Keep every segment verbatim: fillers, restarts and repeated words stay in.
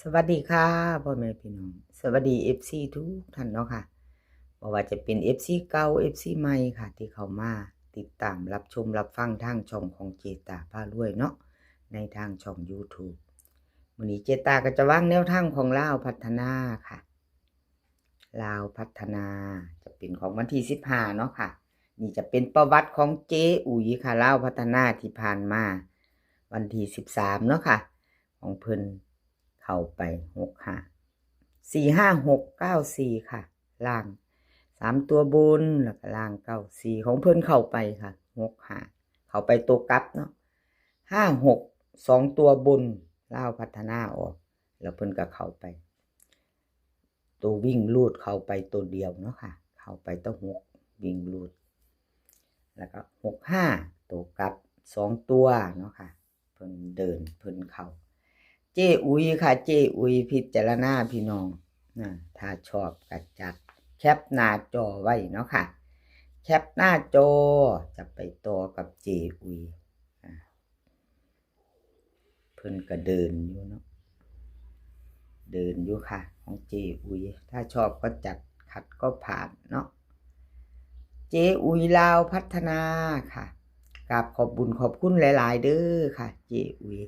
สวัสดีค่ะพ่อแม่พี่น้อง สวัสดี เอฟซี ทุกท่านเนาะค่ะ บ่ว่าจะเป็น เอฟซี เก่า เอฟซี ใหม่ค่ะ ที่เข้ามาติดตามรับชมรับฟังทางช่องของเจตาพารวยเนาะ ในทางช่อง YouTube มื้อนี้เจตาก็จะวางแนวทางของลาวพัฒนาค่ะ ลาวพัฒนาจะเป็นของวันที่สิบห้าเนาะค่ะ นี่จะเป็นประวัติของเจอุ๋ยค่ะ ลาวพัฒนาที่ผ่านมา วันที่สิบสามเนาะค่ะ ของเพิ่นเข้าไป หกห้า สี่ห้าหก เก้าสี่ ค่ะ ล่าง สามตัวบน แล้วก็ล่าง เก้าสี่ ของเพิ่นเข้าไปค่ะ หกห้า เข้าไปตัวกลับเนาะ ห้าหก สองตัวบน ลาวพัฒนาออก แล้วเพิ่นก็เข้าไป ตัววิ่งรูดเข้าไปตัวเดียวเนาะค่ะ เข้าไปตัวหก วิ่งรูด แล้วก็ หกห้า ตัวกลับ สองตัวเนาะค่ะ เพิ่นเดินเพิ่นเข้า เจอุ๋ยค่ะ เจอุ๋ยพิจารณาพี่น้องนะ ถ้าชอบก็จัด แคปหน้าจอไว้เนาะค่ะ แคปหน้าจอ จะไปต่อกับเจอุ๋ยอ่ะ เพิ่นก็เดินอยู่เนาะ เดินอยู่ค่ะ ของเจอุ๋ย ถ้าชอบก็จัด ขัดก็ผ่านเนาะ เจอุ๋ยลาวพัฒนาค่ะ กราบขอบบุญขอบคุณหลายๆ เด้อค่ะ เจอุ๋ย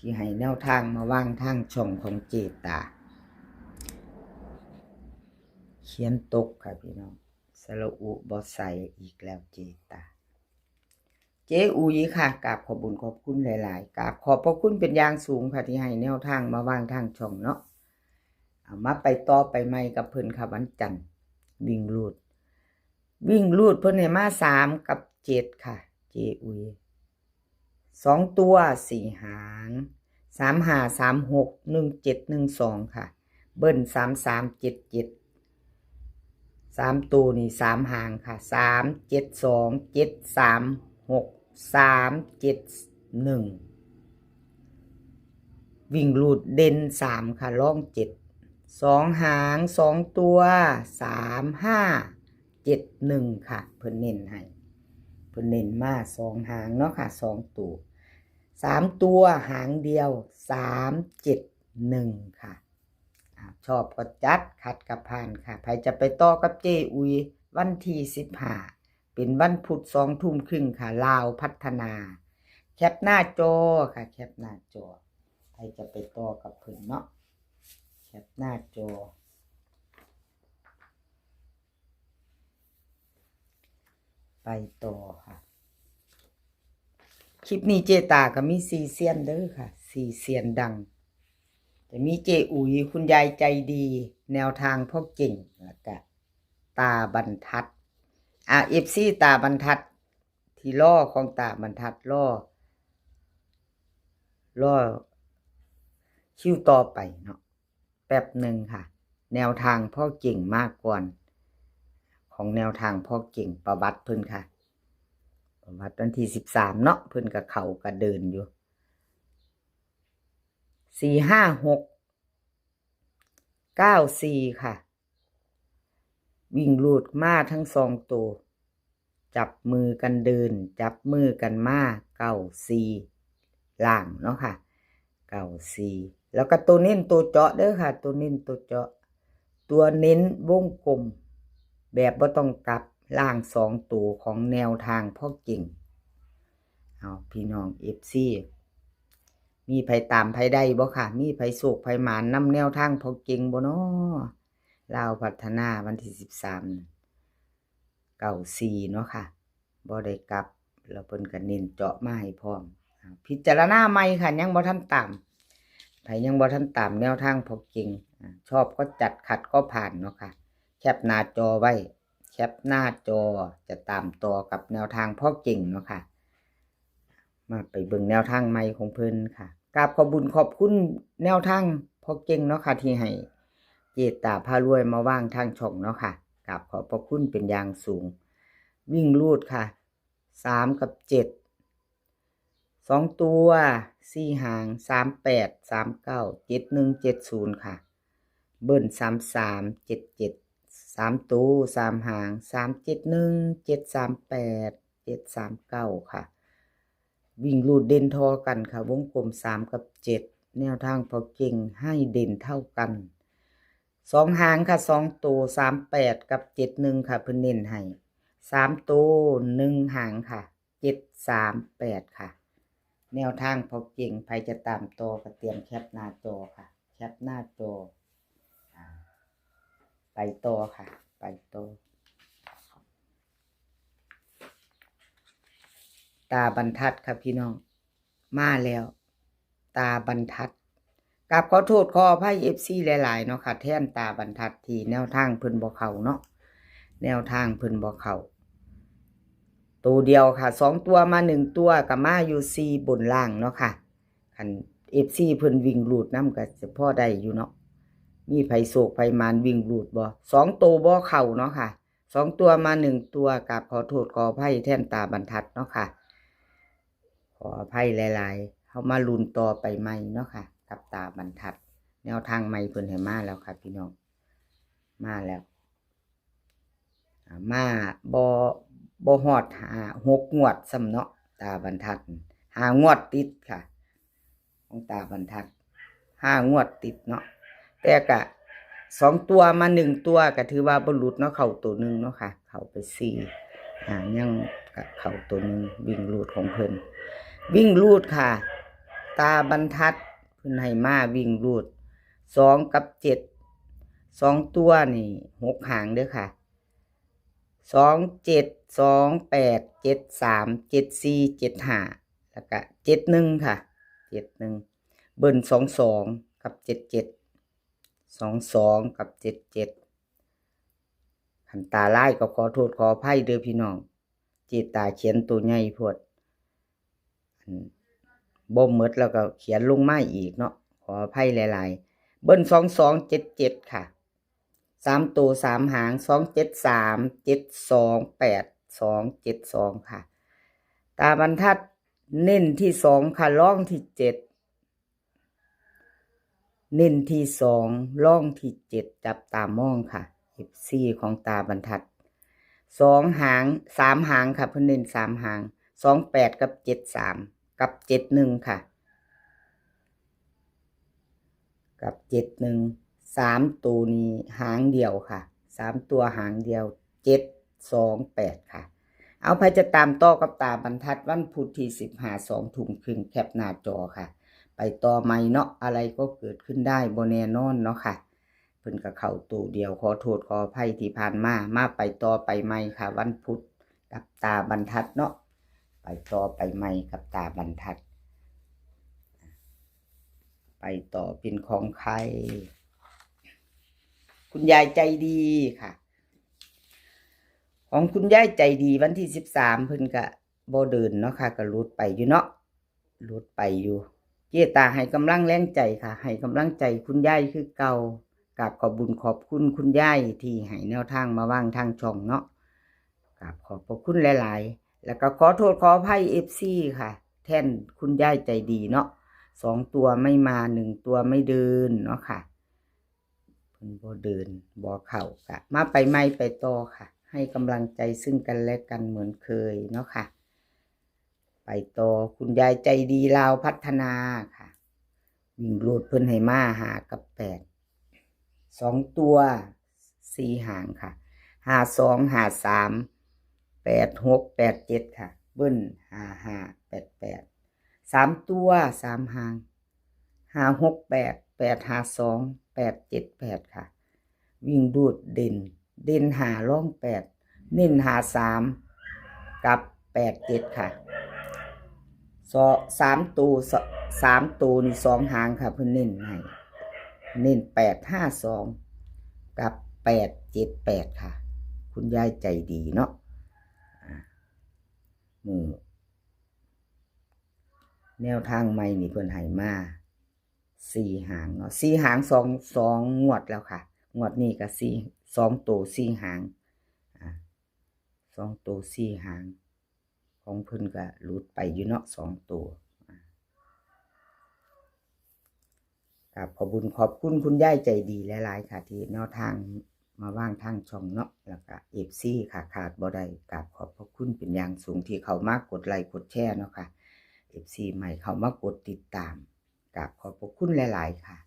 ที่ให้แนวทางมาวางทางช่องของเจตา เขียนตกค่ะพี่น้อง สระอุบ่ใส่อีกแล้วเจตา เจอุ๋ยค่ะ กราบขอบบุญขอบคุณหลายๆ กราบขอบพระคุณเป็นอย่างสูงค่ะ ที่ให้แนวทางมาวางทางช่องเนาะ เอามาไปต่อไปใหม่กับเพิ่นค่ะ วันจันทร์ วิ่งรูด วิ่งรูดเพิ่นให้มา สาม กับ เจ็ด ค่ะ เจอุ๋ย สองตัว สี่ หาง สามห้า สามหก หนึ่งเจ็ด หนึ่งสอง ค่ะ เบิ้ล สามสาม เจ็ดเจ็ด สามตัวนี่ สาม หางค่ะ สามเจ็ดสอง เจ็ดสามหก สามเจ็ดหนึ่ง วิ่งรูดเด่น สาม ค่ะ รอง เจ็ด สอง หาง สองตัว สามห้า เจ็ดหนึ่ง ค่ะ เพิ่นเน้นให้ เพิ่นเน้นมา สอง หางเนาะค่ะ สองตัว สามตัวหางเดียว สามเจ็ดหนึ่ง ค่ะ อ่า ชอบก็จัด ขัดก็ผ่านค่ะ ไผจะไปต่อกับเจอุ๋ย วันที่สิบห้า เป็นวันพุธ สองทุ่มครึ่งค่ะ ลาวพัฒนา แคปหน้าจอค่ะ แคปหน้าจอ ไผจะไปต่อกับเพิ่นเนาะ แคปหน้าจอ ไปต่อค่ะ คลิปนี้เจตาก็มีสี่เซียนเด้อค่ะ สี่เซียนดัง จะมีเจอุ๋ย คุณยายใจดี แนวทางพ่อเก่ง แล้วก็ตาบรรทัด อ่ะ เอฟซี ตาบรรทัด ที่รอของตาบรรทัด รอ รอคิวต่อไปเนาะ แป๊บหนึ่งค่ะ แนวทางพ่อเก่งมาก่อน ของแนวทางพ่อเก่ง ประวัติเพิ่นค่ะ ประวัติวันที่สิบสามเนาะ เพิ่นก็เข้าก็เดินอยู่ สี่ห้าหก เก้าสี่ ค่ะ วิ่งรูดมาทั้งสองตัว จับมือกันเดิน จับมือกันมา เก้าสี่ ล่างเนาะค่ะ เก้าสี่ แล้วก็ตัวเน้นตัวเจาะเด้อค่ะ ตัวเน้นตัวเจาะ ตัวเน้นวงกลม แบบบ่ต้องกลับ ล่างสองตัวของแนวทางพ่อเก่ง เอาพี่น้อง เอฟซี มีไผตามไผได้บ่ค่ะ มีไผโชคไผหมานนำแนวทางพ่อเก่งบ่น้อ ลาวพัฒนาวันที่สิบสาม เก้าสี่ เนาะค่ะ บ่ได้กลับ แล้วเพิ่นก็เน้นเจาะมาให้พร้อม อ่า พิจารณาใหม่ค่ะ ยังบ่ทันตาม ไผยังบ่ทันตามแนวทางพ่อเก่ง อ่า ชอบก็จัด ขัดก็ผ่านเนาะค่ะ แคปหน้าจอไว้ แคปหน้าจอ จะตามต่อกับแนวทางพ่อเก่งเนาะค่ะ มาไปเบิ่งแนวทางใหม่ของเพิ่นค่ะ กราบขอบบุญขอบคุณแนวทางพ่อเก่งเนาะค่ะ ที่ให้เจตาพารวยมาวางทางช่องเนาะค่ะ กราบขอบพระคุณเป็นอย่างสูง วิ่งรูดค่ะ สาม กับ เจ็ด สองตัว สี่ หาง สามแปด สามเก้า เจ็ดหนึ่ง เจ็ดศูนย์ ค่ะ เบิ้ล สามสาม เจ็ดเจ็ด สามตัว สาม หาง สามเจ็ดหนึ่ง เจ็ดสามแปด เจ็ดสามเก้า ค่ะ วิ่งรูดเด่นทอกันค่ะ วงกลม สาม กับ เจ็ด แนวทางพ่อเก่งให้เด่นเท่ากัน สองหางค่ะ สองตัว สามแปด กับ เจ็ดหนึ่ง ค่ะ เพิ่นเน้นให้ สามตัว หนึ่งหางค่ะ เจ็ดสามแปด ค่ะ แนวทางพ่อเก่ง ใครจะตามต่อก็เตรียมแคปหน้าจอค่ะ แคปหน้าจอ อ่า ไปต่อค่ะ ไปต่อ ตาบรรทัดค่ะพี่น้อง มาแล้ว ตาบรรทัด กราบขอโทษขออภัย เอฟซี หลายๆ เนาะค่ะ แทนตาบรรทัดที่แนวทางเพิ่นบ่เข้าเนาะ แนวทางเพิ่นบ่เข้า ตัวเดียวค่ะ สองตัวมาหนึ่งตัวก็มาอยู่สี่บนล่างเนาะค่ะ คัน เอฟซี เพิ่นวิ่งรูดนำก็จะพอได้อยู่เนาะ มีไผโชคไผหมานวิ่งรูดบ่ สองตัวบ่เข้าเนาะค่ะ สองตัวมาหนึ่งตัว กราบขอโทษขออภัยแทนตาบรรทัดเนาะค่ะ ขออภัยหลายๆ เฮามาลุ้นต่อไปใหม่เนาะค่ะ กับตาบรรทัด แนวทางใหม่เพิ่นให้มาแล้วค่ะพี่น้อง มาแล้ว อ่า มาบ่ บ่ฮอดห้า หกงวดซ้ำเนาะ ตาบรรทัด ห้างวดติดค่ะ ของตาบรรทัด ห้างวดติดเนาะ แต่กะ สองตัวมาหนึ่งตัวก็ถือว่าบ่หลุดเนาะ เข้าตัวหนึ่งเนาะค่ะ เข้าไปสี่ อ่า ยังกะเข้าตัวหนึ่ง วิ่งรูดของเพิ่น วิ่งรูดค่ะ ตาบรรทัดเพิ่นให้มาวิ่งรูด สอง กับ เจ็ด สองตัวนี่ หกหางเด้อค่ะ สองเจ็ด สองแปด เจ็ดสาม เจ็ดสี่ เจ็ดห้า แล้วก็ เจ็ดหนึ่ง ค่ะ เจ็ดหนึ่ง เบิ้ล สองสอง กับ เจ็ดเจ็ด สองสอง กับ เจ็ดเจ็ด คันตาลายก็ขอโทษขออภัยเด้อพี่น้อง เจตาเขียนตัวใหญ่โพด อัน บ่หมดแล้วก็เขียนลงมาอีกเนาะ ขออภัยหลายๆ เบิ้ล สองสอง เจ็ดเจ็ด ค่ะ สามตัวสามหาง สองเจ็ดสาม เจ็ดสองแปด สองเจ็ดสอง ค่ะ ตาบรรทัดเน้นที่สองค่ะ รองที่เจ็ด เน้นที่สอง รองที่เจ็ด จับตามองค่ะ เอฟซี ของตาบรรทัด สองหาง สามหางค่ะ เพิ่นเน้นสามหาง สองแปด กับ เจ็ดสาม กับ เจ็ดหนึ่ง ค่ะ กับ เจ็ดหนึ่ง สามตัวนี้หางเดียวค่ะ สามตัวหางเดียว เจ็ดสองแปด ค่ะ เอา ไผจะตามต่อกับตาบรรทัดวันพุธที่สิบห้า สองทุ่มครึ่ง แคปหน้าจอค่ะ ไปต่อใหม่เนาะ อะไรก็เกิดขึ้นได้ บ่แน่นอนเนาะค่ะ เพิ่นก็เข้าตัวเดียว ขอโทษขออภัยที่ผ่านมา มาไปต่อไปใหม่ค่ะ วันพุธกับตาบรรทัดเนาะ ไปต่อไปใหม่กับตาบรรทัด ไปต่อเป็นของใคร คุณยายใจดีค่ะ ของคุณยายใจดีวันที่สิบสาม เพิ่นก็บ่เดินเนาะค่ะ ก็หลุดไปอยู่เนาะ หลุดไปอยู่ เจตาให้กำลังแรงใจค่ะ ให้กำลังใจคุณยายคือเก่า กราบขอบบุญขอบคุณคุณยายที่ให้แนวทางมาวางทางช่องเนาะ กราบขอบพระคุณหลายๆ แล้วก็ขอโทษขออภัย เอฟซี ค่ะ แทนคุณยายใจดีเนาะ สองตัวไม่มา หนึ่งตัวไม่เดินเนาะค่ะ เพิ่นบ่เดิน บ่เข้า ก็มาไปใหม่ไปต่อค่ะ ให้กำลังใจซึ่งกันและกันเหมือนเคยเนาะค่ะ ไปต่อ คุณยายใจดีลาวพัฒนาค่ะ วิ่งรูดเพิ่นให้มา ห้า กับ แปด สองตัว สี่หางค่ะ ห้าสอง ห้าสาม แปดหก แปดเจ็ด ค่ะ เบิ้ล ห้าห้า แปดแปด สามตัว สามหาง ห้าหกแปด แปดห้าสอง แปดเจ็ดแปด ค่ะ วิ่งรูดเด่น เด่นห้า รองแปด เน้นห้าสาม กับ แปดเจ็ด ค่ะ สอ- สามตัว ส- สามตัวนี่สองหางค่ะ เพิ่นเน้นให้ เน้น แปดห้าสอง กับ แปดเจ็ดแปด ค่ะ คุณยายใจดีเนาะ อ่า มื้อ แนวทางใหม่นี่เพิ่นให้มาสี่หางเนาะ สี่หาง สอง- สองงวดแล้วค่ะ งวดนี้ก็สี่- สองตัวสี่หาง อ่า สองตัวสี่หาง ของเพิ่นก็หลุดไปอยู่เนาะ สองตัว อ่า กราบขอบบุญขอบคุณคุณยายใจดีหลายๆ ค่ะ ที่แนวทางมาวางทางช่องเนาะ แล้วก็ เอฟซี ค่ะ ขาดบ่ได้ กราบขอบพระคุณเป็นอย่างสูงที่เข้ามากดไลค์กดแชร์เนาะค่ะ เอฟซี ใหม่เข้ามากดติดตาม กราบขอบพระคุณหลายๆค่ะ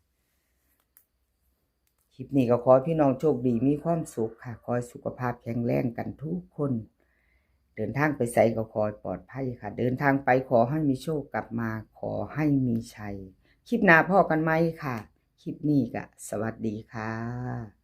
คลิปนี้ก็ขอให้พี่น้องโชคดีมีความสุขค่ะ ขอให้สุขภาพแข็งแรงกันทุกคน เดินทางไปไสก็ขอให้ปลอดภัยค่ะ เดินทางไปขอให้มีโชค กลับมาขอให้มีชัย คลิปหน้าพ้อกันใหม่ค่ะ คลิปนี้ก็สวัสดีค่ะ